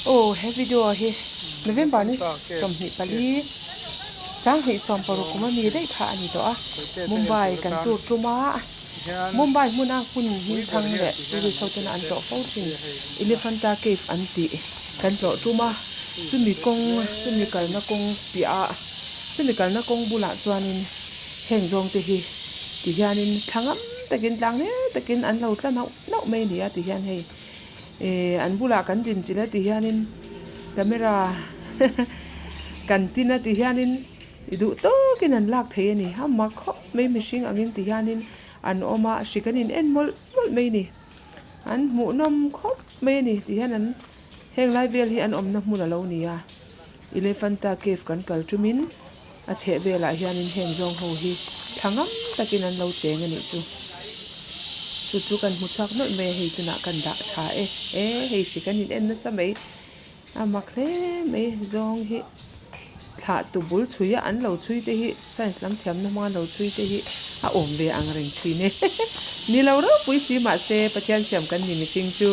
Aw he video hi November ni 24 2016 kum ami daih kha a ni tawh a, Mumbai kan tour tum a, Mumbai hmuna hmun hmingthang leh tourist ho tena an tlawh fo thin Elephanta Cave an tih kan tlawh tum a, chumi kawng chumi kalna kawng piah ah chumi kalna kawng bulah chuanin heng zawng te hi ti hianin thla ngam takin tlang hle takin an lo tla nauh nauh mai a ni a ti hian hei. Ehh an bulah kan din chilh a ti hianin camera kan tin a ti hianin i duh tawkin an lak thei a ni a mak khawp mai mihring angin ti hianin an awm a hrik an in en mawlh mawlh mai a ni an hmuhnawm khawp mai a ni ti hian an heng lai vel hi an awmna hmun a lo ni a Elephanta cave kan kal tumin A chheh velah hianin heng zawng ho hi thla ngam takin an lo cheng a nih chu. Chu chu kan hmu chhuak nawlh mai a, hei tunah kan dah tha e. E hei hri kan in en nasa mai. A mak hle mai zawng hi thlah tu bul chhui a an lo chhui te hi science lam thiamna hmanga an lo chhui te hi a awm ve ang reng thin e. Ni lo ropui si mahse Pathian siam kan ni mihring chu.